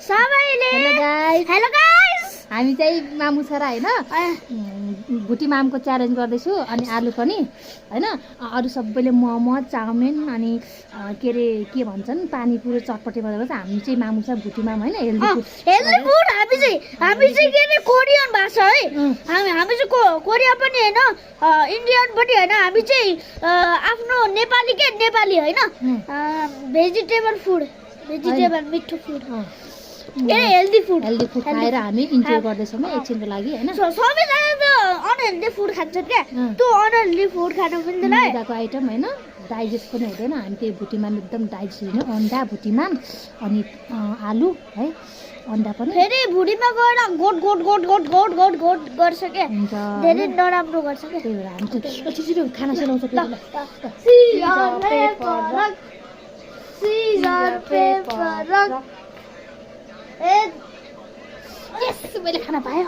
सबैले hello guys हामी चाहिँ मामु छोरा हैन भुटी मामको च्यालेन्ज गर्दैछु अनि आलु पनि हैन अरु सबैले मोमो चाउमिन अनि के भन्छन् पानीपुरी चटपटी बनाउँछ हामी चाहिँ मामु छ भुटी माम हैन हेल्दी फुड हामी चाहिँ के अरे कोरियन भाषा है हामी चाहिँ कोरिया पनि हैन इन्डियन पनि हैन हामी चाहिँ आफ्नो नेपाली हैन भेजिटेबल फुड मिठो फुड हेल्दी फुड खाएर हामी इन्जोय गर्दैछौँ एकछिनको लागि हैन सबैजना त अनहेल्दी फुड खान्छ क्या त्यो अनहेल्दी फुड खानु पनि दिदैन मैदाको आइटम हैन डाइजेस्ट पनि हुँदैन हामी त्यही भुटीमाम एकदम डाइजेस्ट हुने अन्डा भुटीमाम अनि आलु है अन्डा पनि फेरि भुडीमा गएर गोट गर्छ क्या धेरै नराम्रो गर्छ क्या त्यही भएर हामी चाहिँ छिटो खाना सेलाउँछ सीजर पेपर यस मैले खाना पायो